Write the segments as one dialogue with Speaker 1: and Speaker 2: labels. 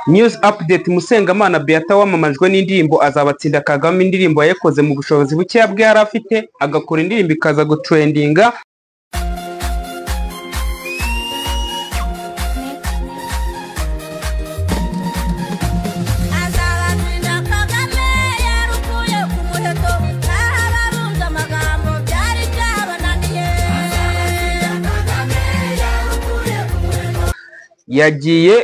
Speaker 1: News update: Musengamana Beata wamamajwe n'indirimbo Azabatsinda Kagame, indirimbo yakoze mu bushobozi bukeya bwe yari afite, agakora indirimbo ikaza gutrendinga.
Speaker 2: Azabatsinda Kagame yarukuye ku muheto, naho abarunze amagambo byari byabananiye. Kagame yarukuye ku muheto.
Speaker 1: Yagiye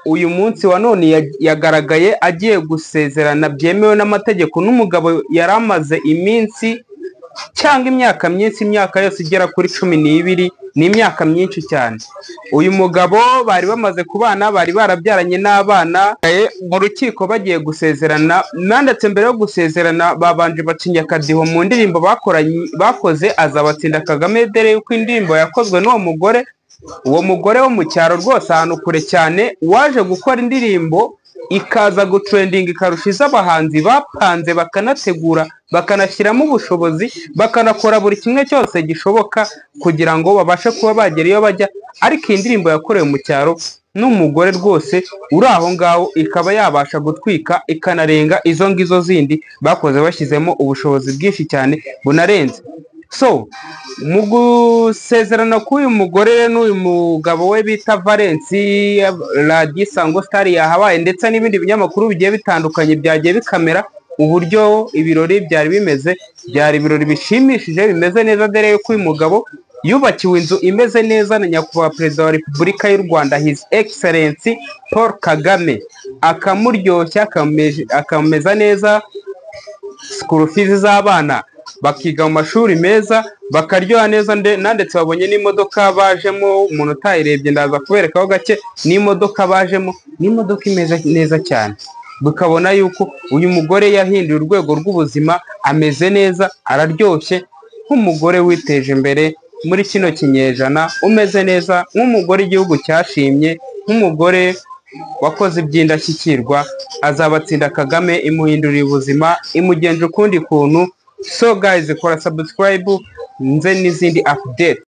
Speaker 1: uyu munsi wa none yagaragaye agiye gusezerana byemewe n'amategeko n'umugabo yari amaze iminsi cyangwa imyaka myinshi, imyaka yose igera kuri 12, ni imyaka myinshi cyane. Uyu mugabo bari bamaze kubana, bari barabyaranye n'abana. Mu rukiko bagiye gusezerana, nanditse mbere yo gusezerana babanje bacinya akadiho mu ndirimbo bakoranye, bakoze Azabatsinda Kagame, dore yuko indirimbo yakozwe n'uwo mugore, uwo mugore wo mu cyaro rwose, ahantu kure cyane, waje gukora indirimbo ikaza gutrendinga ikarusha iz'abahanzi bapanze, bakanategura, bakanashyiramo ubushobozi, bakanakora buri kimwe cyose gishoboka kugira ngo babashe kuba bagera iyo bajya. Ariko iyi ndirimbo yakorewe mu cyaro n'umugore rwose uri aho ngaho ikaba yabasha gutwika ikanarenga izo ngizo zindi bakoze bashyizemo ubushobozi bwinshi cyane bunarenze. So mu gusezerana k'uyu mugore n'uyu mugabo we bita Valensi, Radiyo Isango Star yahabaye, ndetse n'ibindi binyamakuru bigiye bitandukanye byagiye bikamera uburyo ibirori byari bimeze. Byari ibirori bishimishije, bimeze neza, dore yuko uyu mugabo yubakiwe inzu imeze neza na Nyakubahwa Perezida wa Repubulika y'u Rwanda, His Excellency Paul Kagame, akamuryoshya, akameza neza, school fees z'abana bakiga mu mashuri meza, bakaryoha neza, nandetse babonye n'imodoka bajemo. Umuntu utayirebye ndaza kuberekaho gake n'imodoka bajemo, n'imodoka imeze neza cyane. Bukabona yuko uyu mugore yahinduye urwego rw'ubuzima, ameze neza, araryoshye nk'umugore witeje imbere muri kino kinyejana, umeze neza nk'umugore igihugu cyashimye, nk'umugore wakoze iby'indashyikirwa. Azabatsinda Kagame imuhindurira ubuzima, imugenje ukundi kuntu. So guys, kora subscribe nze n'izindi update.